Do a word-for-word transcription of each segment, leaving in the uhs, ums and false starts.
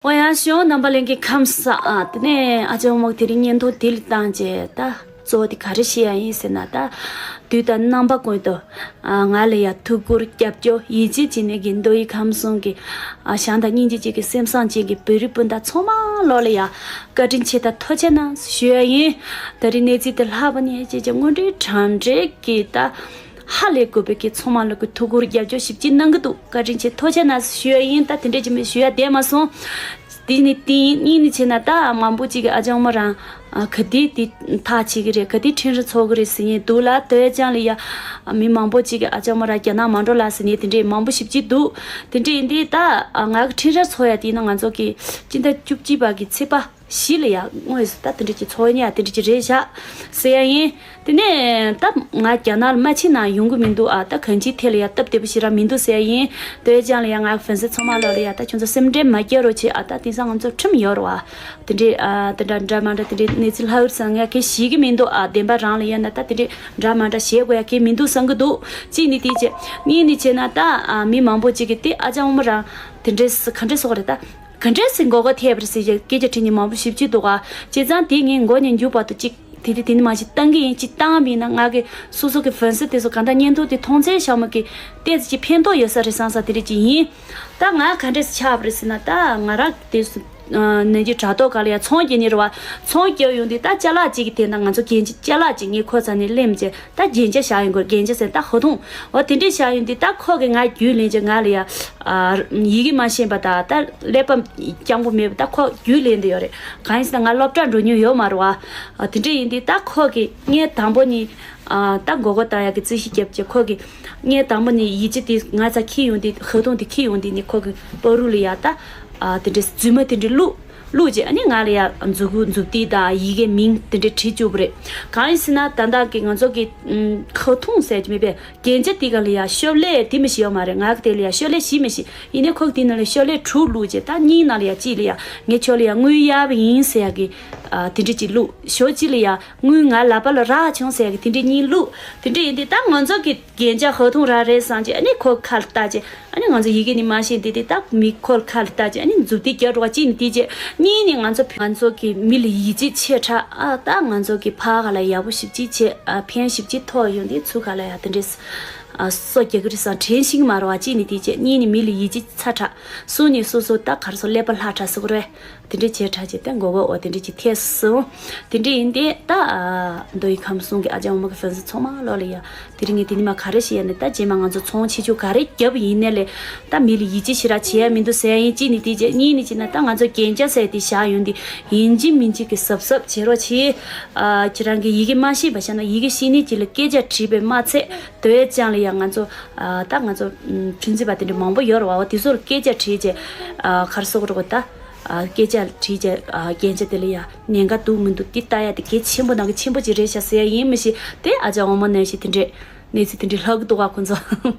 ཨོ་ཡ་ཞོ་རྣམ་པ་ལྷན་རྒྱས་ཁམས་བཟང་། ཨ་དེ་ནས་ཨ་ཅག་མོ་དེ་རིང་བརྙན་ཐུང་དེ་ལ་བཏང་རྗེས་ད་གཙོ་བོ་དེ་ག་རེ་བཤད་ཡ་ཡིན་ཟེར་ན། ད་དུས་དང་རྣམ་པ་ཀུན་ཏུ་ཨ་ང་ལ་ཡ་ཐུགས་ཁུར་རྒྱབ་སྐྱོར་ཡིད་ཆེས་བྱེད་མཁན་གྱི་མདོ་དབུས་ཁམས་གསུམ་གྱི་ཨ་བྱམས་དང་སྙིང་རྗེ་ཅན་གྱི་སེམས་བཟང་ཅན་གྱི་བོད་རིགས་སྤུན་ཟླ་ཚང་མ་ལོ་ལ་ཡ་བཀའ་དྲིན་ཆེ་དང་ཐུགས་རྗེ་གནང་ཞུ་ཡ་ཡིན། ད་རིང་གནས་ཚུལ་དེ་ལྷག་པ་ནས་ཅེས་ཀྱི་དངོས་འབྲེལ་དྲང་འབྲེལ་གྱི་ད་ཧ་ལས་དགོས་པའི་གི་ཚང་མ་ལ་གི་ཐུགས་ཁུར་རྒྱབ་སྐྱོར་ཞིབ་ཅིག་གནང་གི་འདུག་བཀའ་དྲིན་ཆེ་ཐུགས་རྗེ་གནང་ཞུ་ཡ་ཡིན། ད་དེ་འདྲས་ཀྱི་མི་ཞུ་ཡ་བསྡད་མ་སོང་། དེ་ནི་དེ་ཡིན། གཉིས་ནི་བྱས་ན་ད་མང་པོ་ཅིག་གི་ཨ་ཅག་མོ་རང་ཨ་ག་དུས་དེ་ཐག་ཆད་གི་རེད། ག་དུས་འཕྲིན་རེ་ཚོགས་གི་རེད་ཟེར་ཡིན་འདུག་ལ། དོལ་རྒྱལ་ལ་ཡ་མི་མང་པོ་ཅིག་གི་ཨ་ཅག་མོ་རང་རྒྱ་ནག་མ་འགྲོ་ལ་ཟེར་ནས་དེ་འདྲས་མང་པོ་ཞིབ་ཅིག་འདུག་དེ་འདྲས་ཡིན་དུས་ད་ང་གི་འཕྲིན་རེ་ཚོགས་ཡ་དེ་ཡིན་ན་ང་ཚོ་གི་སྤྱི་ཟླ་བཅུ་གཅིག་པ་གི་ཚེས་པ་བཞི་ལ་ཡ་དངོས་སུ་ད་དེ་འདྲ་ཅིག་ཚོགས་ཡ་དེ་འདྲ་ཅིག་རེད་བཞག་ཟེར་ཡ་ཡིན། དེ་ནས་ད་ང་རྒྱ་ནག་ལ་མ་ཕྱིན་ན་ཡོང་གི་མི་འདུག་ཨ་ད་གང་ཅིའི་ཐད་ལ་ཡ་སྟབས་བདེ་པོ་ཞེ་དྲག་མི་འདུག་ཟེར་ཡ་ཡིན། དོལ་རྒྱལ་ལ་ཡ་ང་གི་ཧྥན་སི་ཚང་མ་ལོ་ལ་ཡ་ད་ཁྱོད་ཚོ་སེམས་ཁྲལ་མ་རྒྱག་རོགས་བྱེད། ཨ་ད་དེང་སང་ང་ཚོ་ཁྲིམས་ཡོད་རེད་བ། དེ་འདྲའི་ཨ་དེ་འདྲ་འདྲ་མ་འདྲ་དེ་འདྲའི་གནས་ཚུལ་ལྷག་ཡོད་ཙང་ང་གི་ཤེས་ཀྱི་མི་འདུག་ཨ་བདེན་པ་རང་ལ་ཡ་ན་ད་དེ་འདྲའི་འདྲ་མ་འདྲ་བྱེད་དགོས་ཡ་གི་མི་འདུག་བསམ་གི་འདུག་གཅིག་ནི་དེ་བྱས། གཉིས་ནི་བྱས་ན་ད་ཨ་མི་མང་པོ་ཅིག་གི་དེ་ཨ་ཅག་མོ་རང་དེ་འདྲའི་ག་འདྲའི་སོགས་རེད་ད། ག་འདྲས་སེ་མགོ་སྐོར་ཐེབས་པ་རེད་ཟེར་གྱི་སྐད་ཆ་དྲིས་ནས་མང་པོ་ཞིབ་ཅིག་འདུག་ག་བྱས་ཙང་དེ་ངས་མགོ་ནས་མཇུག་བར་དུ་གཅིག་དེ་རིང་དེ་ནས་མ་ཞིག་བཏང་གི་ཡིན། གཅིག་བཏང་བ་ཡིན་ན་ང་གི་སོ་སོ་གི་ཧྥན་སི་དེ་ཚོ་གང་ལྟར་བརྙན་ཐུང་དེ་མཐོང་ཚད་ཤ་མོ་གི་ཏོག་ཙམ་ཅིག་ཕན་ཐོགས་ཡོད་ས་རེད་བསམ་ས་དེ་རིགས་ཅིག་ཡིན། ད་ང་ག་འདྲས་སེ་ཆགས་པ་རེད་ཟེར་ན། ད་ང་རང་དེ་སུ་ནས་ཀྱི་དྲ་ཐོག་ག་ལ་ཡ་ཚོང་རྒྱག་ནི་རེད་བ། ཚོང་རྒྱག་ཡོང་དུས་ད་ཅ་ལག་ཅིག་གི་དེ་ན་ང་ཚོ་རྒྱན་ཆ་ཅ་ལག་ཅིག་ངས་ཁོ་ཚ་ནས་ལེམ་བྱས། ད་རྒྱན་ཆ་བཞག་ཡོང་དགོས། རྒྱན་ཆ་ཟེར་ད་ཧོ་ཐུང་འོ་དེ་འདྲས་བཞག་ཡོང་དུས་ད་ཁོ་གིས་ང་རྒྱུས་ལེན་བྱས། ང་ལ་ཡ་ཨ་ཡི་གེ་མ་ཤེས་པ་དང་ད་ཀླད་པ་སྤྱང་པོ་མེད་པ་ད་ཁོ་རྒྱུས་ལེན་འདི་ཡོད་རེད། གང་ཡིན་ཟེར་ན་ང་སློབ་གྲྭ་འགྲོ་མྱོང་ཡོད་མ་རེད་བ། ཨ་དེ་འདྲས་ཡིན་དུས་ད་ཁོ་གིས་ངས་དང་པོ་ནི་ཨ་ད་མགོ་སྐོར་བཏང་ཡག་གི་རྩིས་གཞི་བརྒྱབ་བྱས། ཁོ་གིས་ངས་དང་པོ་ནི་ཡི་གེ་དེ་ང་ཚ་འཁྱེར་ཡོང་དུས་ཧོ་ཐུང་དེ་འཁྱེར་ཡོང་དུས་ནི་ཁོ་གིས་པ་རུ་ལ་ཡ་ད་ཨ་དེ་འདྲས་རྫུན་མ་དེ་འདྲས་བླུགས། བླུགས་རྗེས་ཨ་ནི་ང་ལ་ཡ་མཛུབ་གུ་མཛུབ་ཐེལ་དང་ཡི་གེ་མིང་དེ་འདྲ་བྲིས་བཅུག་པ་རེད། གང་ཡིན་ཟེར་ན་ད་ལྟ་གི་ང་ཚོ་གི་ཁ་ཐུང་ཟེར་གྱི་མེད་པས། རྒྱན་ཆ་དེ་ག་ལ་ཡ་ཤོ་ལེ་དེ་མི་ཤི་ཡོད་མ་རེད། ང་གི་དེ་ལ་ཡ་ཤོ་ལེ་བཞི་མི་ཤི། ཡིན་ནའི་ཁོ་གི་དེ་ནང་ལ་ཤོ་ལེ་དྲུག་བླུགས་རྗེས་ད་གཉིས་ནང་ལ་ཡ་གཅིག་ལ་ཡ་ངས་ཁྱོད་ལ་ཡ་དངུལ་གཡར་བ་ཡིན་ཟེར་ཡ་གི་ཨ་དེ་འདྲ་ཅིག་བླུགས། ཞོ་གཅིག་ལ་ཡ་དངུལ་ང་ལག་པ་ལ་རག་བྱུང་ཟེར་ཡ་གི་དེ་འདྲ་གཉིས་བླུགས། དེ་འདྲ་ཡིན་དུས་ད་ང་ཚོ་གི་རྒྱན་ཆ་ཧོ་ཐུང་རང་རེད་བསམ་བྱས་ཨ་ནི་ཁོ་ཁ་ལ་བལྟས་བྱས། ཨ་ནི་ང་ཚོ་ཡི་གེ་ནི་མ་ཤེས་འདི་དེ་ད་མི་ཁོ་ལ་ཁ་ལ་བལྟས་བྱས་ཨ་ནི་མཛུབ་ཐེལ་རྒྱག་འགྲོ་བ་གཅིག་ནི་དེ་བྱས། གཉིས་ནི་ང་ཚོ་ང་ཚོ་གི་མི་ལ་ཡིད་ཆེས་ཆེ་དྲགས། ཨ་ད་ང་ཚོ་གི་ཕ་ག་ལ་ཡག་པོ་ཞིབ་ཅིག་བྱས། ཨ་ཕན་ཞིབ་ཅིག་ཐོགས་ཡོང་དུས་ཚུར་ག་ལ་ཡ་དེ་འདྲས་ཨ་སོ་རྒྱག་གི་རེད་བསམ་དྲན་ཤེས་ཀྱི་མ་རེད་བ། གཅིག་ནི་དེ་བྱས། གཉིས་ནི་མི་ལ་ཡིད་ཆེས་ཚ་དྲགས། གསུམ་ནི་སོ་སོ་ད་ག་རེ་ཟེར་ཀླད་པ་ལྷག་དྲགས་ཟེར་དགོས་རེད། དེ་འདྲས་བྱས་དྲགས་བྱས་ཏེ་མགོ་སྐོར་འོ་དེ་འདྲས་ཀྱི་ཐེབས་སོང་། དེ་འདྲས་ཡིན་ཏེ་ད་ཨ་མདོ་དབུས་ཁམས་གསུམ་གྱི་ཨ་ཅག་འོ་མ་གི་ཧྥན་སི་ཚང་མ་ལོ་ལ་ཡ་དེ་རིང་ངས་དེ་ནི་མ་ག་རེ་ཞིག་ཡ་ནི་ད་རྗེས་མ་ང་ཚོ་ཚོང་ཆེ་ཆུང་ག་རེ་བརྒྱབ་ཡིན་ནའི་ལས་ད་མི་ལ་ཡིད་ཆེས་ཞེ་དྲག་བྱེད་ཡ་མི་འདུག་ཟེར་ཡ་ཡིན། གཅིག་ནི་དེ་བྱས། གཉིས་ནི་བྱས་ན་ད་ང་ཚོ་རྒྱན་ཆ་ཟེར་དེ་བཞག་ཡོང་དུས་ཡིན་གཅིག་མིན་གཅིག་གི་གཟབ་གཟབ་བྱེད་རོགས་གྱིས། ཨ་ཁྱེད་རང་གི་ཡི་གེ་མ་ཤེས་པ་བྱས་ན་ཡི་གེ་ཤེས་ནི་གཅིག་ལ་སྐད་ཆ་དྲིས་པས་མ་ཚད་དོལ་རྒྱལ་ལ་ཡ་ང་ཚོ་ཨ་ད་ང་ཚོ་ཁྲིམས་རྩོད་པ་དེ་འདྲ་མང་པོ་ཡོད་རེད་བ། འོ་དེ་ཚོ་ལ་སྐད་ཆ་དྲིས་བྱས་ཨ་ག་རེ་ཟེར་དགོས་རེད་གོ་ད། ཨ་སྐད་ཆ་དྲིས་བྱས་ཨ་རྒྱན་ཆ་དེ་ལ་ཡ་ཉེན་ཁ་འདུག་མི་འདུག་དེ་ལྟ་ཡ་དེ་གལ་ཆེན་པོ་ནང་གི་ཆེན་པོ་ཅིག་རེད་ཤག་ཟེར་ཡ་ཡིན། མི་ཤེས་ཏེ་ཨ་ཅག་འོ་མ་ནང་བཞིན་དེ་འདྲས་གནས་ཚུལ་དེ་འདྲས་ལྷག་གི་འདུག་ག་ཁོང་ཚོ།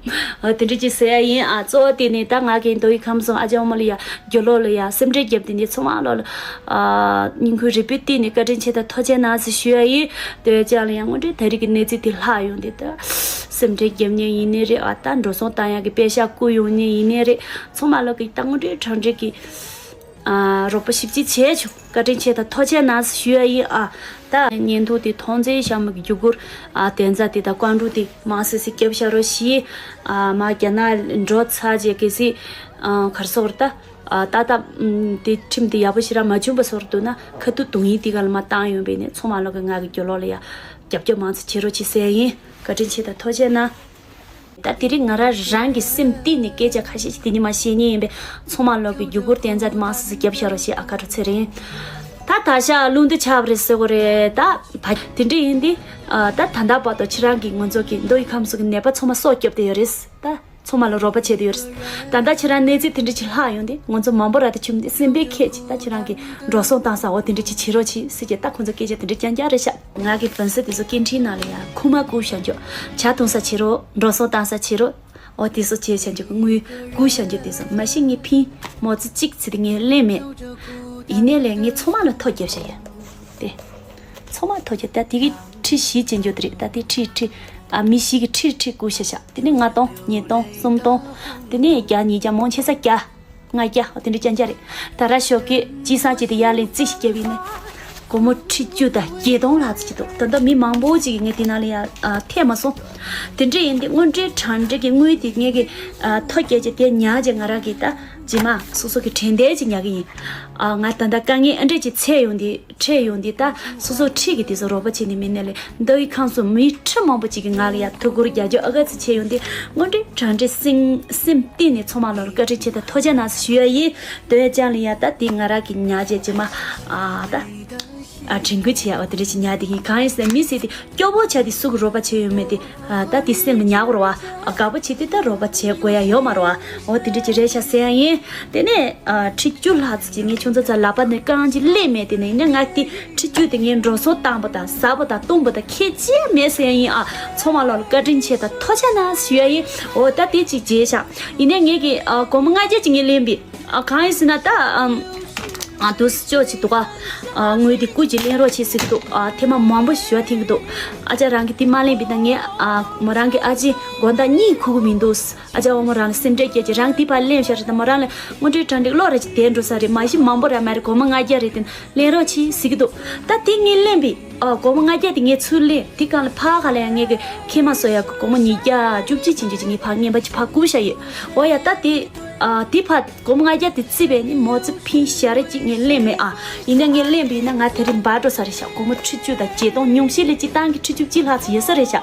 ཨ་དེ་འདྲས་ཅིག་ཟེར་ཡ་ཡིན། ཨ་གཙོ་བོ་དེ་ནི་ད་ང་གི་མདོ་དབུས་ཁམས་གསུམ་ཨ་ཅག་འོ་མ་ལ་ཡ་རྒྱུ་ལོ་ལ་ཡ་སེམས་ཁྲལ་བརྒྱབ་དེ་ནི་ཚང་མ་ལོ་ལ་ཨ་སྙིང་ཁུང་རུས་པའི་གཏིང་ནས་བཀའ་དྲིན་ཆེ་དང་ཐུགས་རྗེ་གནང་ཟེར་ཞུ་ཡ་ཡིན། དོལ་རྒྱལ་ལ་ཡ་དངོས་འབྲེལ་ད་རེས་ཀྱི་གནས་ཚུལ་དེ་ལྷག་ཡོང་དེ་ད་སེམས་ཁྲལ་བརྒྱབ་མཁན་ཡིན་ནི་རེད། ཨ་ད་འགྲོ་སོང་བཏང་ཡ་གི་པེ་ཤག་བསྐུར་ཡོང་མཁན་ཡིན་ནི་རེད། ཚང་མ་ལོ་གི་ད་དངོས་འབྲེལ་དྲང་འབྲེལ་གྱི་ཨ་རོགས་པ་ཞིབ་ཅིག་བྱས་བྱུང་། བཀའ་དྲིན་ཆེ་དང་ཐུགས་རྗེ་གནང་ཞུ་ཡ་ཡིན། ཨ་ད་བརྙན་ཐུང་དེ་མཐོང་ཚེ་ཤ་མོ་གི་རྒྱུ་སྐོར་ཨ་དན་རྩ་དེ་དང་ཀོང་ཀྲུག་དེ་མང་སེ་སེ་རྒྱབ་བཞག་རོགས་ཞུ། ཨ་མ་རྒྱ་ནག་འགྲོ་ཚར་རྗེས་གལ་སྲིད་ཨ་ག་རེ་ཟེར་དགོས་རེད་ད། ཨ་ད་ལྟ་ཨམ་དེ་ཁྲིམས་དེ་ཡག་པོ་ཞེ་དྲག་མ་བྱུང་བ་བཟོ་འདུག་ན་ཁ་ཐུག་རྡུང་ཡིག་དེ་ག་ལ་མ་བཏང་ཡོང་བས་ནས་ཚང་མ་ལོ་གི་ང་གི་རྒྱུ་ལོ་ལ་ཡ་རྒྱབ་སྐྱོར་མང་ཙམ་བྱེད་རོགས་ཞུ་ཟེར་ཡ་ཡིན། བཀའ་དྲིན་ཆེ་དང་ཐུགས་རྗེ་གནང་། ད་དེ་རིང་ང་རང་རང་གི་སེམས་གཏིང་ནས་སྐད་ཆ་ཁ་ཤས་ཤིག་དེ་ཉིན་མ་བཤད་མཁན་ཡིན་པས་ཚང་མ་ལོ་གི་རྒྱུ་སྐོར་བསྟན་རྩ་དེ་མང་སེ་སེ་རྒྱབ་བཞག་རོགས་ཞེས་ཨ་ཁ་དྲོ་ཚེ་རིང་། ད་ད་ཞག་རླུང་འདི་ཆགས་པ་རེད་ཟེར་གོ་རེད་ད། ད་དེ་འདྲ་ཡིན་དུས་ཨ་ད་ད་ལྟ་བར་དུ་ཁྱེད་རང་གིས་ང་ཚོ་གི་མདོ་དབུས་ཁམས་གསུམ་གྱི་ནད་པ་ཚང་མ་སྲོག་སྐྱོབ་བསྡད་ཡོད་རེད་ད། ཚང་མ་ལ་རོགས་པ་བྱས་བསྡད་ཡོད་རེད། ད་ལྟ་ཁྱེད་རང་གནས་ཚུལ་དེ་འདྲ་ཅིག་ལྷག་ཡོང་དུས་ང་ཚོ་མང་པོ་ར་དེ་བྱུང་སྟེ་སེམས་པའི་ཁྱད་ཅིག་ད་ཁྱེད་རང་གིས་འགྲོ་སོང་བཏང་ས་འོ་དེ་འདྲ་ཅིག་བྱེད་རོགས་བྱེད་ཟེར་གྱི་ད་ཁོང་ཚོ་སྐད་ཆ་དེ་འདྲ་རྐྱང་རྐྱང་རེད་ཤག་ང་གི་ཧྥན་སི་དེ་ཚོ་སྐད་འཕྲིན་ནང་ལ་ཡང་ཁུག་མ་བསྐུར་བྱ་འཇོག་ཇ་འཐུང་ས་བྱེད་རོགས། འགྲོ་སོང་བཏང་ས་བྱེད་རོགས། འོ་དེ་ཚོ་བྱས་བྱ་འཇོག་གི་དངུལ་བསྐུར་བྱ་འཇོག་དེ་ཚོ་མ་གཞི་ངས་ཕིན་མོ་ཙི་གཅིག་ཚིག་དེ་ངས་ལེན་མེད། ཡིན་ནའི་ལས་ངས་ཚང་མ་ལ་ཐོ་རྒྱབ་བྱ་ཡ། དེ། ཚང་མ་ཐོ་རྒྱབ་ད་དེ་གི་ཁྲི་བཞི་ཅན་འཇོག་དེ་རེད་ད་དེ་ཁྲི་ཁྲི། ཨ་མི་བཞི་གི་ཁྲི་ཁྲི་བསྐུར་བྱ་བྱ་དེ་ནས་ལྔ་སྟོང་ཉིས་སྟོང་གསུམ་སྟོང་། དེ་ནས་བརྒྱ་ཉིས་བརྒྱ་མང་ཆེ་ས་བརྒྱ། ལྔ་བརྒྱ་དེ་འདྲ་རྐྱང་རྐྱང་རེད། ད་ར་ཞོགས་ཀས་སྐྱིད་སང་ཅིག་དེ་ཡར་ལེན་རྩིས་ཤིག་བརྒྱབ་ཡིན་ན། སྒོར་མོ་ཁྲི་བཅུ་དང་བརྒྱད་སྟོང་ལྷག་ཙམ་ཅིག་འདུག་ད་ལྟ་མི་མང་པོ་ཅིག་གིས་ངས་དེ་ནང་ལ་ཡ་ཨ་ཐེ་མ་སོང་། དེ་འདྲ་ཡིན་དུས་དངུལ་འབྲེལ་དྲ་འབྲེལ་གྱི་དངུལ་དེ་ངས་ཀྱི་ཨ་ཐོ་བཀལ་བྱས་དེ་ཉར་བྱས་ང་རང་གིས་ད་རྗེས་མ་སོ་སོ་གི་དྲན་རྟེན་ཅིག་ཉར་གི་ཡིན། ཨ་ང་ད་ལྟ་དཀའ་ངལ་ཨ་འདྲས་ཅིག་འཕྲད་ཡོང་དུས། འཕྲད་ཡོང་དུས་ད་སོ་སོ་འཁྲིས་ཀྱི་དེ་ཚོ་རོགས་པ་བྱས་ནས་མི་སྣ་ལས་མདོ་དབུས་ཁམས་གསུམ་མི་ཁྲི་མང་པོ་ཅིག་གིས་ང་ལ་ཡ་ཐུགས་ཁུར་རྒྱབ་སྐྱོར་ཨ་ག་ཚོད་བྱས་ཡོང་དུས། དངོས་འབྲེལ་དྲ་འབྲེལ་སེམས་སེམས་གཏིང་ནས་ཚང་མ་ལོར་བཀའ་དྲིན་ཆེ་དང་ཐུགས་རྗེ་གནང་ཞུ་ཡ་ཡིན། དོན་ཅང་ལ་ཡ་ད་དེ་ང་རང་གི་ཉར་བྱས་རྗེས་མ་ཨ་ད་ཨ་དྲན་སྐུལ་བྱེད་ཡ་བ་དེ་འདྲ་ཞིག་ཉར་དེ་གིན་གང་ཡིན་ཟེར་ན་མི་ཟེར་དེ་སྐྱོ་པོ་ཆགས་དེ་སུ་གི་རོགས་པ་བྱས་ཡོད་མེད་དེ། ཨ་ད་དེ་སེམས་ལ་ཉར་དགོས་རེད་བ། ཨ་དགའ་པོ་བྱེད་དུས་ད་རོགས་པ་བྱེད་དགོས་ཡ་ཡོད་མ་རེད་བ། འོ་དེ་འདྲ་ཅིག་རེད་ཤག་ཟེར་ཡ་ཡིན། དེ་ནས་ཨ་ཁྲི་བཅུ་ལྷག་ཙམ་ཅིག་ངས་ཁྱོད་ཚོ་ཚོ་ལག་པ་ནས་རྐང་གཅིག་ལེན་མེད། དེ་ནས་ཡིན་ན་ང་དེ་ཁྲི་བཅུ་དེ་ངས་འགྲོ་སོང་བཏང་པ་དང་ཟ་པ་དང་བཏུང་པ་དང་ཁྱད་ཅི་ཡང་མེད་ཟེར་ཡ་ཡིན། ཨ་ཚང་མ་ལོ་ལ་བཀའ་དྲིན་ཆེ་དང་ཐུགས་རྗེ་གནང་ཞུ་ཡ་ཡིན། འོ་ད་དེ་ཅིག་བརྗེད་ཤག་ཡིན་ནའི་ངས་ཀྱི་ཨ་སྒོར་མོ་ལྔ་བརྒྱ་ཅིག་ངས་ལེན་པས། ཨ་གང་ཡིན་ཟེར་ན་ད་ཨམ། ཨ་དུས་ཅོག་ཅིག་འདུག་ག་ཨ་དངུལ་དེ་སྐུ་མཁྱེན་ལེན་རོགས་བྱེད་ཟེར་གི་འདུག་ཨ་ཐེངས་མ་མང་པོ་ཞུ་བ་ཐེངས་གི་འདུག་ཨ་ཅག་རང་གིས་དེ་མ་ལེན་པས་ན་ངས་ཨ་མོ་རང་གི་ཨ་ཅེ་དགོང་དག་གཉིད་ཁུག་གི་མི་འདུག་ཨ་ཅག་འོ་མོ་རང་གི་སེམས་ཁྲལ་སྐྱེས་ཀྱི་རང་དེ་ཕར་ལེན་བཞག་རེད། ད་མོ་རང་ལ་དངུལ་འབྲེལ་དྲ་འབྲེལ་གློག་ར་ཅིག་དེ་འགྲོ་ས་རེད། མ་གཞི་མང་པོ་ར་མ་རེད། སྒོར་མོ་ལྔ་བརྒྱ་རེད། དེ་ལེན་རོགས་བྱེད་ཟེར་གི་འདུག་ད་དེ་ངས་ལེན་པས། ཨ་སྒོར་མོ་ལྔ་བརྒྱ་དེ་ངས་ཚུར་ལེན། དེ་གང་ལ་ཕར་ག་ལ་ཡང་ངས་གི་ཁྱེད་མ་སོ་ཡ་གི་སྒོར་མོ་ཉིས་བརྒྱ་བཅུ་གཅིག་ཅན་ཅིག་ངས་ཕར་རྔན་པ་ཅིག་ཕར་བསྐུར་བཞག་ཡོད། འོ་ཡ་ད་དེ་ཨ་དེ་ཕར་སྒོར་མོ་ལྔ་བརྒྱ་དེ་བརྩིས་པས་ནི་མོ་ཙི་ཕིན་ཞལ་རས་ཅིག་ངས་ལེན་མེད། ཨ་ཡིན་ན་ངས་ལེན་པ་ཡིན་ན་ང་དེ་རིང་འབར་འགྲོ་ས་རེད་ཤག་སྒོར་མོ་ཁྲི་བཅུ་དང་བརྒྱད་སྟོང་ཉུང་ཤས་ལས་སྤྱི་བཏང་གི་ཁྲི་བཅུ་གཅིག་ལྷག་ཙམ་ཡོད་ས་རེད་ཤག་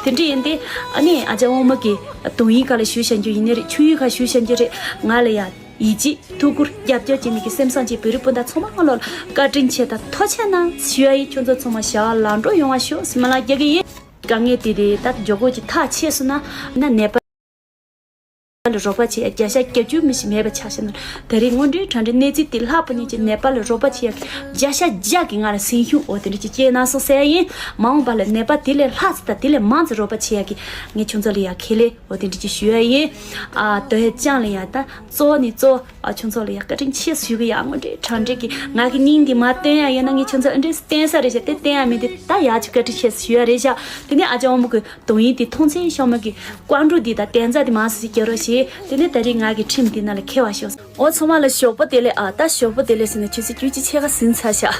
དེ་འདྲ་ཡིན་ཏེ་ཨ་ནི་ཨ་ཅག་འོ་མོ་གི་དོན་ཡིག་ག་ལ་ཞུ་བྱ་རྒྱུ་ཡིན་ནི་རེད། ཆུ་ཡིག་ག་ཞུ་བྱ་རྒྱུ་རེད། ང་ལ་ཡ་ཡིད་ཆེས་ཐུགས་ཁུར་རྒྱབ་སྐྱོར་བྱེད་མི་གི་སེམས་བཟང་ཅན་བོད་རིགས་སྤུན་ཟླ་ཚང་མ་ལོ་ལ་བཀའ་དྲིན་ཆེ་དང་ཐུགས་རྗེ་གནང་ཞུ་ཡ་ཡིན། ཁྱོད་ཚོ་ཚང་མ་ཞབས་ལ་འགྲོ་ཡོང་བ་ཤོག་ཟེར་མ་ལ་རྒྱག་གི་ཡིན། དཀའ་ངལ་དེ་དེ་ད་མགྱོགས་པོ་ཅིག་ཐག་ཆད་སོང་ན་ན་ནད་པ་ལ་རོགས་པ་བྱེད་ཡ་བརྒྱ་ཆ་བརྒྱད་ཅུ་མི་ཞིག་མེད་པ་ཆགས་ཤག་ན། ད་རེས་དངོས་འབྲེལ་དྲ་འབྲེལ་གནས་ཚུལ་དེ་ལྷག་པ་ཉིད་ཀྱི་ནད་པ་ལ་རོགས་པ་བྱེད་ཡ་བརྒྱ་ཆ་བརྒྱ་གི་ང་ལ་སེམས་ཤུགས་འོ་དེ་འདྲ་ཅིག་སྐྱེས་གནང་སོང་ཟེར་ཡ་ཡིན། མ་འོངས་པ་ལ་ནད་པ་དེ་ལས་ལྷག་ཙམ་དང་དེ་ལས་མང་ཙམ་རོགས་པ་བྱེད་ཡ་གི་ངས་ཁྱོད་ཚོ་ལ་ཡ་ཁས་ལེན། འོ་དེ་འདྲ་ཅིག་ཞུ་ཡ་ཡིན། ཨ་དོ་ཧེ་ཅང་ལ་ཡ་ད་གཙོ་བོ་ནི་གཙོ་བོ་ཨ་ཁྱོད་ཚོ་ལ་ཡ་བཀའ་དྲིན་ཆེ་ཞུ་གི་ཡ། དངོས་འབྲེལ་དྲ་འབྲེལ་གི་ང་གི་སྙིང་འདི་མ་བསྟན་ཡ་ཡིན་ན་ངས་ཁྱོད་ཚོ་ཨ་འདྲས་བསྟན་ས་རེད་ཤག་དེ་བསྟན་ཡ་མི་འདི་ད་ཡ་ཅིག་བཀའ་དྲིན་ཆེ་ཞུ་ཡ་རེད་ཤག་དེ་ནས་ཨ་ཅག་འོ་མོ་གི་དོན་ཡིན་དེ་མཐོང་ཚེ་ཤོག་མ་གི་བཀའ་འགྲོ་འདི་དང་བསྟན་རྩ་དེ་མང་སུ་ཞིག་རྒྱག་རོགས་ཞེས། དེ་ནས་ད་རེས་ང་གི་ཁྲིམས་འདི་ནང་ལ་འཁེལ་བ་ཤོག་འོ་ཚང་མ་ལ་ཞོགས་པ་བདེ་ལེགས། ཨ་ད་ཞོགས་པ་བདེ་ལེགས་ཟེར་ནས་ཆུ་ཚོད་བཅུ་གཅིག་ཕྱེད་ཀ་ཟིན་ཚར་ཤག་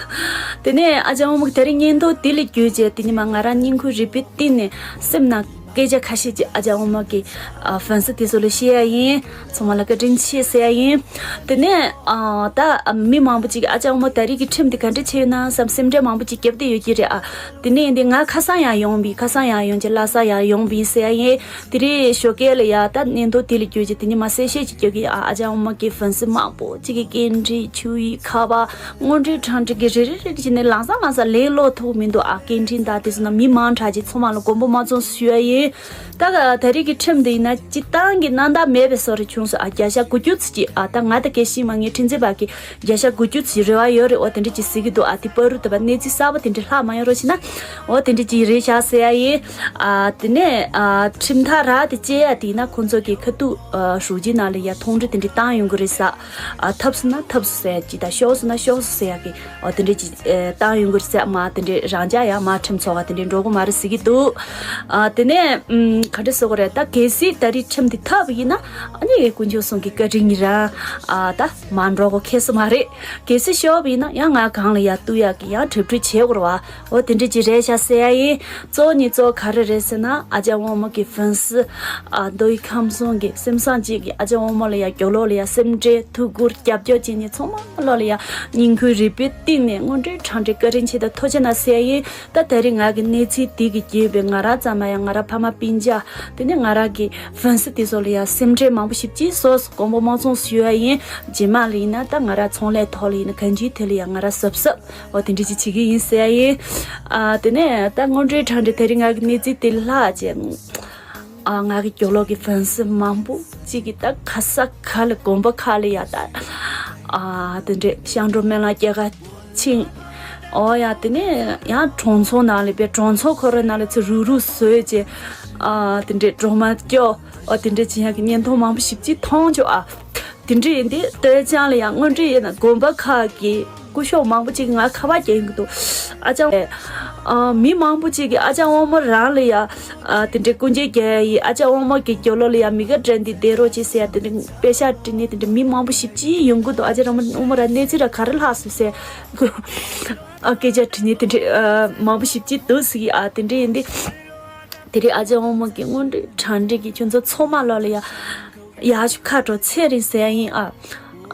དེ་ནས་ཨ་ཅག་འོ་མོ་གི་ད་རེས་བརྙན་ཐུང་འདི་ལས་བརྒྱུད་རྗེས་དེ་ཉི་མ་ང་རང་སྙིང་ཁུང་རུས་པའི་གཏིང་ནས་སེམས་ནང་སྐད་ཆ་ཁ་ཤས་ཅིག་ཨ་ཅག་འོ་མོ་གི་ཨ་ཧྥན་སི་དེ་ཚོ་ལ་བཤད་ཡ་ཡིན། ཚང་མ་ལ་བཀའ་དྲིན་ཆེ་ཟེར་ཡ་ཡིན། དེ་ནས་ཨ་ད་མི་མང་པོ་ཅིག་ཨ་ཅག་འོ་མོ་ད་རེས་ཀྱི་ཁྲིམས་དེ་ག་འདྲ་བྱས་ཡོད་ན་བསམ་སེམས་ཁྲལ་མང་པོ་ཅིག་བརྒྱབ་བསྡད་ཡོད་ཀྱི་རེད་ཨ། དེ་ནས་འདི་ང་ཁ་སང་ཡང་ཡོང་བི་ཁ་སང་ཡང་ཡོང་ཅིག་ལྷ་ས་ཡང་ཡོང་བི་ཟེར་ཡ་ཡིན། དེ་རེས་ཞོགས་ཀས་ལ་ཡ་ད་བརྙན་ཐུང་དེ་ལས་བརྒྱུད་ཅིག་དེ་ཉི་མ་གསལ་བཤད་ཅིག་བརྒྱབ་གི་ཨ་ཨ་ཅག་འོ་མོ་གི་ཧྥན་སི་མང་པོ་ཅིག་གི་སྐད་འཕྲིན་ཆུ་ཡིག་ཁ་པར་དངོས་འབྲེལ་དྲ་འབྲེལ་གི་རེ་རེ་རེ་རེ་བྱས་ནས་ལམ་སང་ལམ་སང་ལན་སློག་ཐུབ་མི་འདུག་ཨ། སྐད་འཕྲིན་དང་དེ་ཚོ་ན་མི་མང་དྲགས་ཅིག་ཚང་མ་ལ་དགོངས་པ་མ་ཚོམས་ཞུ་ཡ་ཡིན། ད་ག་ད་རེས་ཀྱི་ཁྲིམས་འདི་ཡིན་ན་སྤྱི་བཏང་གི་གནང་སྟངས་མེད་པའི་བཟོ་འདྲ་བྱུང་སོང་ཨ། བརྒྱ་ཆ་དགུ་བཅུ་ཙམ་ཅིག་ཨ། ད་ང་དང་སྐད་ཤེས་མ་ངའི་ཁྲིམས་འཛིན་པ་གིས་བརྒྱ་ཆ་དགུ་བཅུ་ཙམ་རེ་བ་ཡོད་རེད། འོ་དེ་འདྲ་ཅིག་ཟེར་གི་འདུག་ཨ། དེ་བར་དུ་ད་བར་གནས་ཚུལ་གསར་པ་དེ་འདྲ་ལྷག་མ་ཡོང་རོགས་བྱས་ན། འོ་དེ་འདྲ་ཅིག་རེད་ཤག་ཟེར་ཡ་ཡིན། ཨ་དེ་ནས་ཨ་ཁྲིམས་ཐག་རག་དེ་བཅད་ཡ་དེ་ཡིན་ན་ཁོང་ཚོ་གི་ཁ་ཐུག་ཨ་ཧྲུའུ་ཅི་ནང་ལ་ཡ་མཐོང་གྲོལ་དེ་འདྲ་བཏང་ཡོང་གི་རེད་ས། ཨ་ཐབས་སུ་ན་ཐབས་སུ་ཟེར་ཡ་ཅིག་དང་ཤོག་སུ་ན་ཤོག་སུ་ཟེར་ཡ་གི་འོ་དེ་འདྲ་ཅིག་ཨེ་བཏང་ཡོང་གི་རེད་ཟེར། མ་དེ་འདྲ་རང་འཇགས་ཡ་མ་ཁྲིམས་ཚོགས་པ་དེ་འདྲ་འགྲོ་གི་མ་རེད་ཟེར་གི་འདུག་ཨ་དེ་ནས་ཨམ་ག་འདྲ་ཟེར་དགོས་རེད། ད་གལ་སྲིད་ད་རེས་ཁྲིམས་དེ་ཐབས་ཡིན་ན་ཨ་ནི་དཀོན་མཆོག་གསུམ་གྱི་བཀའ་དྲིན་ཡིན་ར། ཨ་ད་མ་འགྲོ་གོ་ཁེལ་ས་མ་རེད། གལ་སྲིད་ཤོར་བ་ཡིན་ན་ཡང་ང་གང་ལ་ཡ་གཏུག་ཡག་གི་ཡང་གྲ་སྒྲིག་བྱེད་དགོས་རེད་བ། འོ་དེ་འདྲ་ཅིག་རེད་ཤག་ཟེར་ཡ་ཡིན། གཙོ་བོ་ནི་གཙོ་བོ་ག་རེ་རེད་ཟེར་ན་ཨ་ཅག་དབང་མོ་གི་ཧྥན་སི་ཨ་མདོ་དབུས་ཁམས་གསུམ་གྱི་སེམས་བཟང་ཅིག་གིས་ཨ་ཅག་དབང་མོ་ལ་ཡ་རྒྱབ་ལོགས་ལ་ཡ་སེམས་ཁྲལ་ཐུགས་ཁུར་རྒྱབ་སྐྱོར་བྱེད་མཁན་ཚང་མ་ལོ་ལ་ཡ་སྙིང་ཁུང་རུས་པའི་གཏིང་ནས་དངོས་འབྲེལ་དྲང་འབྲེལ་བཀའ་དྲིན་ཆེ་དང་ཐུགས་རྗེ་གནང་ཟེར་ཡ་ཡིན། ད་ད་རེས་ང་གི་གནས་ཚུལ་འདི་གི་བརྒྱུད་པའི་ང་རང་ཙམ་མ་ཡང་ང་རང་ཕ་མ་སྤུན་ཀྱག་དེ་ནས་ང་རང་གི་ཧྥན་སི་དེ་ཚོ་ལ་ཡང་སེམས་ཁྲལ་མང་པོ་ཞེ་པོ་ཅིག་བཟོས། དགོངས་པ་མ་ཚོམས་ཞུ་ཡ་ཡིན། རྗེས་མ་ལ་ཡིན་ན་ད་ང་རང་ཚོང་ལས་ཐོག་ལ་ཡིན་ན་གང་ཅིའི་ཐད་ལ་ཡང་ང་རང་གཟབ་གཟབ་འོ་དེ་འདྲ་ཅིག་བྱེད་ཀྱི་ཡིན་ཟེར་ཡ་ཡིན། ཨ་དེ་ནས་ད་དངོས་འབྲེལ་དྲང་འབྲེལ་དེ་རིང་ང་གི་གནས་ཚུལ་དེ་ལྷག་བྱས། ཨ་ང་གི་རྒྱབ་ལོགས་ཀྱི་ཧྥན་སི་མང་པོ་ཅིག་གིས་ད་ག་ས་ག་ལ་དགོན་པ་ཁག་ལ་ཡ་ད་ཨ་དེ་འདྲས་ཤང་གྲོ་སྨན་བླ་སྐྱེལ་ག་ཕྱིན། ཨོ་ཡ་དེ་ནས་ཡང་གྲོང་ཚོ་ནང་ལ་པའི་གྲོང་ཚོ་ཁོ་རའི་ནང་ལ་ཚུར་རུག་རུག་བཟོས་བྱས། ཨ་དེ་འདྲས་སྒྲོལ་མ་སྐྱོ། ཨོ་དེ་འདྲས་བྱེད་ཡག་གི་བརྙན་ཐུང་མང་པོ་ཞེ་པོ་ཅིག་མཐོང་བྱུང་ཨ། དེ་འདྲས་ཡིན་དུས་ལྟོས་ཅང་ལ་ཡང་དངོས་འབྲེལ་ཡིན་ན་དགོན་པ་ཁག་གི་སྐུ་ཞབས་མང་པོ་ཅིག་ང་ཁ་པར་རྒྱག་གི་འདུག་ཨ་ཅང་། ཨ། མི་མང་པོ་ཅིག་གིས་ཨ་ཅག་དབང་མོ་རང་ལ་ཡ། ཨ། དེ་འདྲའི་སྐུ་མཁྱེན་རྒྱལ་ཡིས་ཨ་ཅག་དབང་མོ་གི་རྒྱབ་ལོགས་ལ་ཡ་མི་ག་འདྲ་འདི་བསྡད་རོགས་བྱེད་ཟེར་ཡ་དེ་འདྲའི་དཔེ་ཤག་བྲིས་ནས་དེ་འདྲའི་མི་མང་པོ་ཞེ་པོ་ཅིག་ཡོང་གི་འདུག་ཨ་ཅག་དབང་མོ་རང་གནས་ཚུལ་ར་ག་རེ་ལྷག་སོང་ཟེར། ཨ། སྐད་ཆ་དྲིས་ནས་དེ་འདྲའི་ཨ་མང་པོ་ཞེ་པོ་ཅིག་འདུག་ཟེར་གི། ཨ། དེ་འདྲའི་ཡིན་དུས། དེ་རིང་ཨ་ཅག་དབང་མོ་གི་དངོས་འབྲེལ་དྲང་འབྲེལ་གྱི་ཁྱོད་ཚོ་ཚང་མ་ལོག་ལ་ཡ། ཡག་ཤོས་ཁ་དྲོ་ཚེ་རིང་ཟེར་ཡ་ཡིན་ཨ།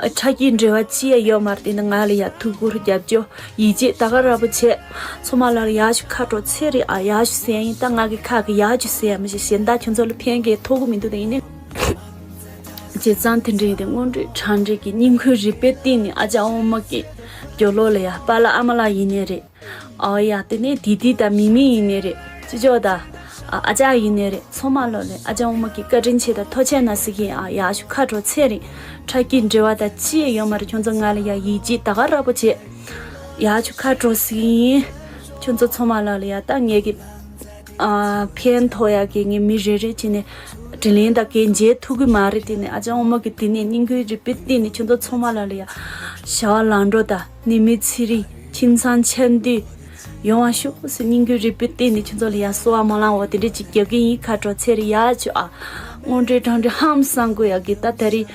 ཕྲ་གི་འབྲེལ་བ་ཅི་ཡང་ཡོད་མ་རེད། དེ་ནི་ང་ལ་ཡ་ཐུགས་ཁུར་རྒྱབ་སྐྱོར་ཡིད་ཆེས་ད་ག་ར་པོ་བྱས། ཚང་མ་ལ་ཡག་ཤོས་ཁ་དྲོ་ཚེ་རིང་ཨ། ཡག་ཤོས་ཟེར་ཡ་ཡིན། ད་ང་གི་ཁ་གི་ཡག་ཤོས་ཟེར་ཡ་མི་ཤེས། གཞན་དག་ཁྱོད་ཚོ་ལ་ཕན་གི་ཐོགས་གི་མི་འདུག་དེ་ཡིན་ནི། བྱས་ཙང་དེ་འདྲ་ཡིན་དེ་དངོས་འབྲེལ་དྲང་འབྲེལ་གྱི་སྙིང་ཁུང་རུས་པའི་གཏིང་ནས་ཨ་ཅག་དབང་མོ་གི་རྒྱབ་ལོགས་ལ་ཡ་པཱ་ལགས་ཨ་མ་ལགས་ཡིན་ནའི་རེད། ཨོ་ཡ། དེ་ནས་དིལ་དིལ་དང་མིག་མིག་ཡིན་ནའི་རེད། ཅི་ཅོ་དང་། ཨ། ཨ་ཅག་ཡིན་ནའི་རེད། ཚང་མ་ལོག་ལ་ཨ་ཅག་དབང་མོ་གི་བཀའ་དྲིན་ཆེ་དང་ཐུགས་རྗེ་གནང་ཟེར་གི་ཡིན་ཨ། ཡག་ཤོས་ཁ་དྲོ་ཚེ་རིང་། ཕྲ་གི་འབྲེལ་བ་དང་ཅི་ཡང་ཡོད་མ་རེད། ཁྱོད་ཚོ་ང་ལ་ཡ་ཡིད་ཆེས་ད་ག་ར་པོ་བྱས། ཡག་ཤོས་ཁ་དྲོ་ཟེར་གི་ཡིན། ཁྱོད་ཚོ་ཚང་མ་ལོག་ལ་ཡ་ད་ངས་གི། ཨ། ཕན་ཐོགས་ཡ་གི་ངས་མི་རེ་རེ་བྱས་ནས་དྲིན་ལན་དང་གན་འཇལ་ཐུབ་གི་མ་རེད། དེ་ནས་ཨ་ཅག་དབང་མོ་གི་དེ་ནས་སྙིང་ཁུང་རུས་པའི་གཏིང་ནས་ཁྱོད་ཚོ་ཚང་མ་ལོག་ལ་ཡ་བྱ་བ་ལམ་འགྲོ་དང་ནད་མེད་ཚེ་རིང་ཁྱིམ་ཚང་ཆ་མཐུན་ཡོང་བ་ཤོག་ཟེར་སྙིང་ཁུང་རུས་པའི་གཏིང་ནས་ཁྱོད་ཚོ་ལ་ཡ་གསོལ་བ་སྨོན་ལམ་འོ་དེ་འདྲ་ཅིག་རྒྱབ་ཀྱི་ཡིན། ཁ་དྲོ་ཚེ་རིང་ཡག་ཤོས་ཨ། དངོས་འབྲེལ་དྲང་འབྲེལ་ཧང་སང་དགོས་ཡ་གི། ད་དེ་རིང་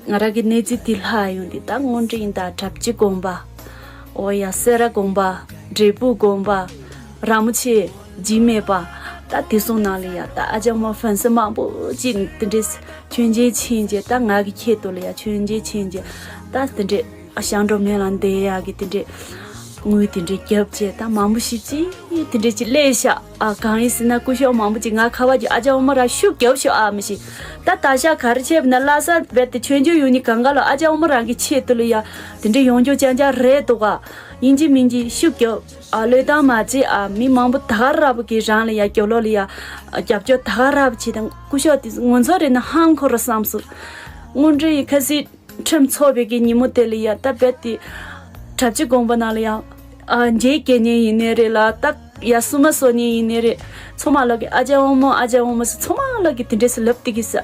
ང་རང་གི་གནས་ཚུལ་དེ་ལྷག་ཡོང་དུས་ད་དངོས་འབྲེལ་ཡིན་ད་གྲྭ་བཞི་དགོན་པ། ཨོ་ཡ། སེ་ར་དགོན་པ། འབྲས་སྤུངས་དགོན་པ། ར་མོ་ཆེ། འཇིགས་མེད་པ། ད་དེ་ཚོ་ནང་ལ་ཡ་ད་ཨ་ཅག་དབང་མོ་ཧྥན་སི་མང་པོ་ཅིག་དེ་འདྲས་མཆོད་མཇལ་ཕྱིན་རྗེས་ད་ང་གི་ཁྱེད་དུ་ལ་ཡ་མཆོད་མཇལ་ཕྱིན་རྗེས་ད་དེ་འདྲས། ཨ། ཞང་འགྲོ་མེད་ལ་འདས་ཡག་གི་དེ་འདྲས་དངུལ་དེ་འདྲས་རྒྱབ་བྱས་ད་མང་པོ་ཞིག་ཅིག་དེ་འདྲས་ཅིག་སླེབས་ཤག་ཨ། གང་ཡིན་ཟེར་ན་སྐུ་ཞབས་མང་པོ་ཅིག་ང་ཁ་བ་ཅིག་ཨ་ཅག་དབང་མོ་ར་ཤུགས་རྒྱབ་ཤོག་ཨ། མི་ཤེས། ད་ད་ཤག་ག་རེ་བྱས་པ་ན་ལྷ་ས་རྦད་དེ་ཆོས་འབྱོར་ཡོང་ནི་གང་ག་ལ་ཨ་ཅག་དབང་མོ་རང་གི་ཆེད་དུ་ལ་ཡ་དེ་འདྲས་ཡོང་རྒྱུ་ཅང་ཅང་རེད་འདུག་ག་ཡིན་གཅིག་མིན་གཅིག་ཤུགས་རྒྱབ་ཨ། བློས་བཏང་མ་བྱེད་ཨ། མི་མང་པོ་ད་ག་ར་བ་གི་རང་ལ་ཡ་རྒྱབ་ལོགས་ལ་ཡ་རྒྱབ་སྐྱོར་ད་ག་ར་བ་བྱེད་དང་སྐུ་ཞབས་དེ་ངོ་ཚ་རེད་ན་ཧང་ཁོ་ར་བསམ་སོང་། དངོས་འབྲེལ་ཡི་ཁ་སིད། ཁྲིམས་ཚོགས་པའི་གི་ཉིན་མོ་དེ་ལ་ཡ་ད་རྦད་དེ་གྲྭ་བཞི་དགོན་པ་ནང་ལ་ཡ་ཨ་མཇལ་སྐྱེལ་མཁན་ཡིན་ནའི་རེད་ལ་ད་ཡ་བསུ་མ་གསོལ་མཁན་ཡིན་ནའི་རེད། ཚང་མ་ལོག་གི་ཨ་ཅག་དབང་མོ་ཨ་ཅག་དབང་མོ་ཟེར་ཚང་མ་ལོག་གི་དེ་འདྲས་སུ་ལབ་དེ་གི་ས།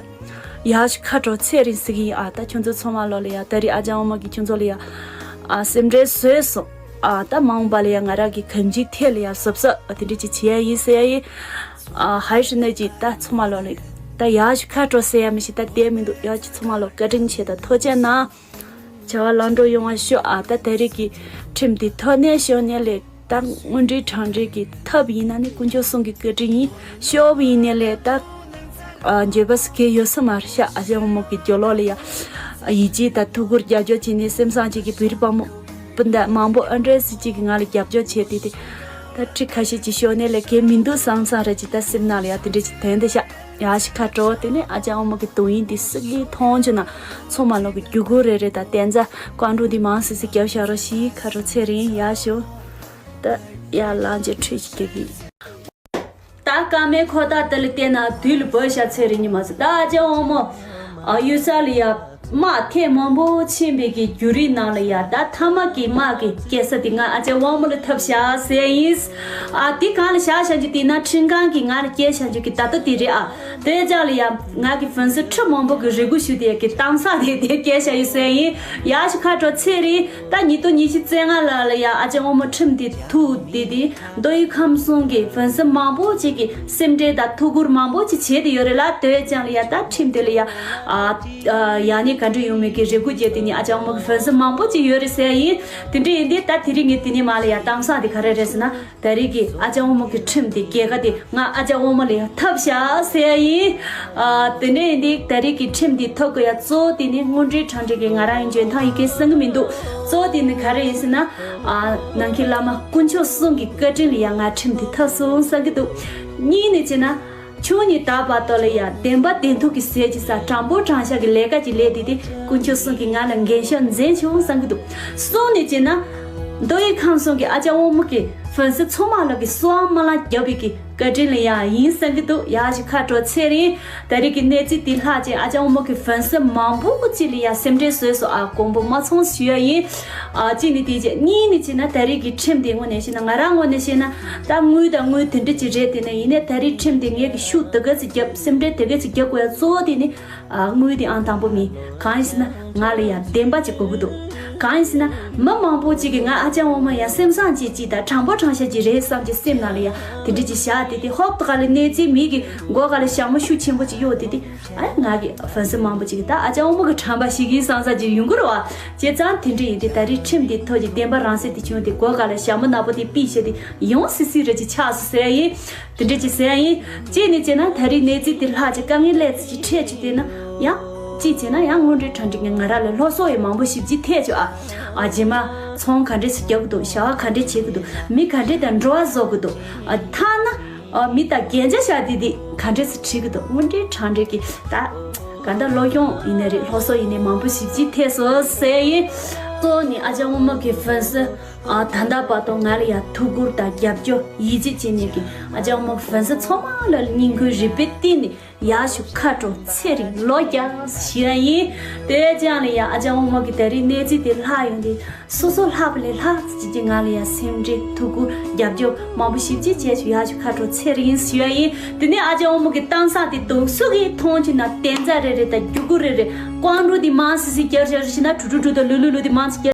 ཡག་ཤོས་ཁ་དྲོ་ཚེ་རིང་ཟེར་གི་ཡིན་ཨ། ད་ཁྱོད་ཚོ་ཚང་མ་ལོག་ལ་ཡ་ད་རེས་ཨ་ཅག་དབང་མོ་གི་ཁྱོད་ཚོ་ལ་ཡ་ཨ་སེམས་ཁྲལ་བཟོས་སོང་ཨ། ད་མ་འོངས་པ་ལ་ཡ་ང་རང་གི་གང་ཅིའི་ཐད་ལ་ཡ་གཟབ་གཟབ་ཨ་དེ་འདྲས་ཅིག་བྱེད་ཡ་ཡིན་ཟེར་ཡ་ཡིན། ཨ་ཧའི་ཧྲི་ནེ་ཅི་ད་ཚང་མ་ལོག་ལ་ད་ཡག་ཤོས་ཁ་དྲོ་ཟེར་ཡ་མི་ཤེས་ད་བསྡད་མི་འདུག་ཡག་ཅིག་ཚང་མ་ལོག་བཀའ་དྲིན་ཆེ་ད་ཐུགས་རྗེ་གནང་། བྱ་བ་ལམ་འགྲོ་ཡོང་བ་ཤོག་ཨ། ད་ད་རེས་ཀྱི་ཁྲིམས་དེ་ཐོག་ནས་ཤོག་ནས་ལས་ད་དངོས་འབྲེལ་དྲང་འབྲེལ་གྱི་ཐབས་ཡིན་ན་ནི་དཀོན་མཆོག་གསུམ་གྱི་བཀའ་དྲིན་ཡིན། ཤོག་བུ་ཡིན་ནས་ལས་ད་ཨ་འགྱོད་པ་སུ་གས་ཡོད་ས་མ་རེད་ཤག་ཨ་ཅག་དབང་མོ་གི་རྒྱབ་ལོགས་ལ་ཡ་ཡིད་ཆེས་དང་ཐུགས་ཁུར་རྒྱབ་སྐྱོར་བྱས་ནས་སེམས་བཟང་ཅིག་གི་བུ་རི་བ་མོ། སྤུན་ཟླ་མང་པོ་ཨ་འདྲས་སི་གཅིག་གིས་ང་ལ་རྒྱབ་སྐྱོར་བྱས་ཏེ་དེ། ད་ཁྲི་ཁ་ཤས་ཀྱིས་ཤོར་ནས་ལས་ཀའི་མི་འདུག་བསམ་བསམ་རེ་ཅིག་ད་སེམས་ནང་ལ་ཡ་དེ་འདྲས་ཅིག་དོན་དེ་ཤག་ཡ་ཤི་ཁ་དྲོ་དེ་ནས་ཨ་ཅག་དབང་མོ་གི་དོན་ཡིན་དེ་སི་གིས་མཐོང་བྱུང་ན་ཚང་མ་ལོག་གི་རྒྱུ་གུ་རེ་རེ་དང་བསྟན་རྩ་བཀའ་འགྲོ་འདི་མང་སི་སི་རྒྱབ་བཞག་རོགས་ཞིག་ཁ་དྲོ་ཚེ་རིང་ཡ་ཤོ། ད་ཡ་ལང་ཅེ་ཁྲུས་ཤིག་རྒྱག་གི། ད་སྐར་མའི་འཁོར་ཐག་དེ་ལ་བལྟས་ན་དུས་ལ་བབས་ཤག་ཚེ་རིང་ཉི་མ་ཚེ་ད་ཨ་ཅག་དབང་མོ་ཨ་གཡུལ་ས་ལ་ཡ་དམག་ཐེངས་མང་པོ་ཕྱིན་པའི་གི་བརྒྱུད་རིམ་ནང་ལ་ཡ་ད་མཐའ་མ་གི་དམག་གི་སྐྱེལ་ས་དེ་ང་ཨ་ཅག་དབང་མོ་ལ་ཐོབ་ཤག་ཟེར་ཡིན། ཨ་དེ་གང་ལ་བཞག་བཞག་རྒྱུ་དེ་ན་ཁྲིམས་ཁང་གི་ང་ལ་སྐྱེལ་བཞག་རྒྱུ་གི་ད་ལྟ་དེ་རེད་ཨ། དེ་ཅག་ལ་ཡ་ང་གི་ཧྥན་སི་ཁྲི་མང་པོ་གི་རེ་སྐུལ་ཞུ་དེ་གི་གཏམ་ས་དེ་དེ་སྐྱེལ་བཞག་ཡོད་ཟེར་ཡིན། ཡ་ཤི་ཁ་དྲོ་ཚེ་རིང་ད་ཉིས་སྟོང་ཉི་ཤུ་རྩ་ལྔ་ལ་ལ་ཡ་ཨ་ཅག་དབང་མོ་ཁྲིམས་དེ་ཐུག་དེ་དེ། མདོ་དབུས་ཁམས་གསུམ་གྱི་ཧྥན་སི་མང་པོ་ཅིག་གིས་སེམས་ཁྲལ་དང་ཐུགས་ཁུར་མང་པོ་ཅིག་བྱས་ཏེ་ཡོད་རེད་ལ་དེ་བས་ཀྱང་ལ་ཡ་ད་ཁྲིམས་དེ་ལ་ཡ་ཨ་ཨ་ཡ་ནི་ག་འདྲ་ཡོང་མེད་ཀྱི་རེ་སྐུལ་བྱས་དེ་ནི་ཨ་ཅག་དབང་མོ་གི་ཧྥན་སི་མང་པོ་ཅིག་ཡོད་རེད་ཟེར་ཡིན། དེ་འདྲ་ཡིན་དུས་ད་དེ་རིང་ངས་དེ་ནི་མ་ལ་ཡ་གཏམ་བཟང་དེ་ག་རེ་རེད་ཟེར་ན་ད་རེས་ཀྱི་ཨ་ཅག་དབང་མོ་གི་ཁྲིམས་དེ་རྒྱལ་ཁ་དེ་ང་ཨ་ཅག་དབང་མོ་ལ་ཡ་ཐོབ་ཤག་ཟེར་ཡིན། ཨ་དེ་འདྲ་ཡིན་དུས་ད་རེས་ཀྱི་ཁྲིམས་དེ་ཐོབ་དགོས་ཡ་གཙོ་བོ་དེ་ནི་དངོས་འབྲེལ་དྲང་འབྲེལ་གྱི་ང་རང་ཡི་འཇོན་ཐང་ཡི་གེ་གསང་གི་མི་འདུག་གཙོ་བོ་དེ་ནི་ག་རེ་ཡིན་ཟེར་ན། ཨ། ནང་གི་བླ་མ་དཀོན་མཆོག་གསུམ་གྱི་བཀའ་དྲིན་ལ་ཡང་ང་ཁྲིམས་དེ་ཐོབ་སོང་བསམ་གྱི་འདུག་གཉིས་ནས་བྱས་ན། ཆུང་ནས་ད་བར་དུ་ལ་ཡང་བདེན་པ་བདེན་ཐུག་གི་ཟས་ཀྱི་ས་དྲང་པོ་དྲང་བཞག་གི་ལས་ཀ་ཅིག་ལས་དེ་དེ་དཀོན་མཆོག་གསུམ་གྱིས་ང་ལ་འགན་ཤོག་མཛད་བྱུང་བསམ་གྱི་འདུག་གསུམ་ནས་བྱས་ན། མདོ་དབུས་ཁམས་གསུམ་གྱི་ཨ་ཅག་དབང་མོ་གི་ཧྥན་སི་ཚང་མ་ལ་གི་གསོལ་བ་སྨོན་ལམ་རྒྱབ་པའི་གི་བཀའ་དྲིན་ལ་ཡང་ཡིན་བསམ་གྱི་འདུག་ཡ་ཞིག་ཁ་དྲོ་ཚེ་རིང་། ད་རེས་ཀྱི་གནས་ཚུལ་འདི་ལྷག་ཅིག་ཨ་ཅག་དབང་མོ་གི་ཧྥན་སི་མང་པོ་ཅིག་ལ་ཡང་སེམས་ཁྲལ་བཟོས་སོང་ཨ། དགོངས་པ་མ་ཚོམས་ཞུ་ཡ་ཡིན། ཨ་གཅིག་ནི་དེ་བྱས་གཉིས་ནི་བྱས་ན་ད་རེས་ཀྱི་ཁྲིམས་དེ་དངོས་གནས་བཤད་ན་ང་རང་ངོས་ནས་བཤད་ན་ད་དངུལ་དང་དངུལ་དེ་འདྲ་ཅིག་རེད། དེ་ནས་ཡིན་ནའི་ད་རེས་ཁྲིམས་དེ་ངས་ཀྱི་ཤུགས་དེ་ག་ཚོད་རྒྱབ་སེམས་ཁྲལ་དེ་ག་ཚོད་རྒྱབ་དགོས་ཡ་གཙོ་བོ་དེ་ནི་ཨ་དངུལ་དེ་ཨང་དང་པོ་མིན། གང་ཡིན་ཟེར་ན་ང་ལ་ཡང་བདེན་པ་ཅིག་དགོས་ཀྱི་འདུག་གང་ཡིན་ཟེར་ན། མི་མང་པོ་ཅིག་གིས་ང་ཨ་ཅག་འོག་མ་ཡ་སེམས་བཟང་ཅིག་ཅིག་དང་དྲང་པོ་དྲང་བཞག་ཅིག་རེད་བསམ་གྱི་སེམས་ནང་ལ་ཡ་དེ་འདྲ་ཅིག་བཞག་དེ་དེ་ཧོབ་ཏེ་ག་ལ་གནས་ཚུལ་མི་གི་མགོ་ག་ལ་ཞྭ་མོ་ཤུགས་ཆེན་པོ་ཅིག་གཡོག་དེ་དེ། ཨ་ང་གི་ཧྥན་སི་མང་པོ་ཅིག་གིས་ད་ཨ་ཅག་འོག་མ་གི་དྲན་པ་ཞིག་ཡིན་བསམ་ས་ཅིག་ཡོང་གི་རེད་བ། བྱས་ཙང་དེ་འདྲ་ཡིན་དེ་ད་རེས་ཁྲིམས་དེ་ཐོག་གི་བདེན་པ་རང་སེ་དེ་བྱུང་དེ་མགོ་ག་ལ་ཞྭ་མོ་ནག་པོ་དེ་ཕུད་བཞག་དེ་ཡོང་སི་སི་རེ་ཅིག་ཆགས་སོང་ཟེར་ཡིན། དེ་འདྲ་ཅིག་ཟེར་ཡིན། གཅིག་ནས་བྱས་ན་ད་རེས་གནས་ཚུལ་དེ་ལྷག་ཅིག་དཀའ་ངལ་སླེབས་ཚེ་ཅིག་འཕྲད་ཅིག་དེ་ན་ཡང་། གཅིག་བྱས་ན་ཡང་དངོས་འབྲེལ་དྲང་འབྲེལ་གྱི་ང་རང་ལ་སློབ་གསོ་ཡི་མང་པོ་ཞིབ་ཅིག་ཐེབས་བྱུང་ཨ། ཨ་རྗེས་མ་ཚོང་ག་འདྲས་སུ་རྒྱག་གི་འདུག་བྱ་བ་ག་འདྲས་བྱེད་ཀྱི་འདུག་མི་ག་འདྲས་དང་འགྲོ་བ་བཟོ་གི་འདུག་ཨ་ཐ་ན། ཨ་མི་དང་རྒྱན་ཆ་བཞག་དེ་དེ་ག་འདྲས་སུ་བྲིས་ཀྱི་འདུག་དངོས་འབྲེལ་དྲང་འབྲེལ་གྱི་ད། ག་འདྲ་སློབ་སྦྱོང་ཡིན་ནའི་རེད་སློབ་གསོ་ཡིན་ནའི་མང་པོ་ཞིབ་ཅིག་ཐེབས་སོང་ཟེར་ཡིན། གཙོ་བོ་ནི་ཨ་ཅག་འོག་མ་གི་ཧྥན་སི། ཨ་ད་ལྟ་བར་དུ་ང་ལ་ཡང་ཐུགས་ཁུར་དང་རྒྱབ་སྐྱོར་ཡིད་ཆེས་བྱེད་མཁན་གྱི་ཨ་ཅག་འོག་མ་ཧྥན་སི་ཚང་མ་ལ་སྙིང་ཁུང་རུས་པའི་གཏིང་ནས་ཡག་ཤོས་ཁ་དྲོ་ཚེ་རིང་ལོ་བརྒྱ་ཞུ་ཡ་ཡིན། དེ་བས་ཀྱང་ལ་ཡ་ཨ་ཅག་འོག་མ་གི་ད་རེས་གནས་ཚུལ་དེ་ལྷག་ཡོང་དུས་སོ་སོ་ལྷག་པ་ལས་ལྷག་ཅིག་གིས་ང་ལ་ཡ་སེམས་ཁྲལ་ཐུགས་ཁུར་རྒྱབ་སྐྱོར་མང་པོ་ཞིབ་ཅིག་བྱས་ཤིག་ཡག་ཤོས་ཁ་དྲོ་ཚེ་རིང་ཞུ་ཡ་ཡིན། དེ་ནས་ཨ་ཅག་འོག་མ་གི་གཏམ་བཟང་དེ་དུང་སུ་གིས་མཐོང་ཅིག་ན་བསྟན་རྩ་རེ་རེ་དང་རྒྱུ་གུ་རེ་རེ་ཀོང་འགྲོ་དེ་མང་སི་སི་རྒྱར་རྒྱར་ཞིག་ན་གྲུ་གྲུ་གྲུ་དང་ལུ་ལུ་ལུ་དེ་མང་སི་རྒྱར།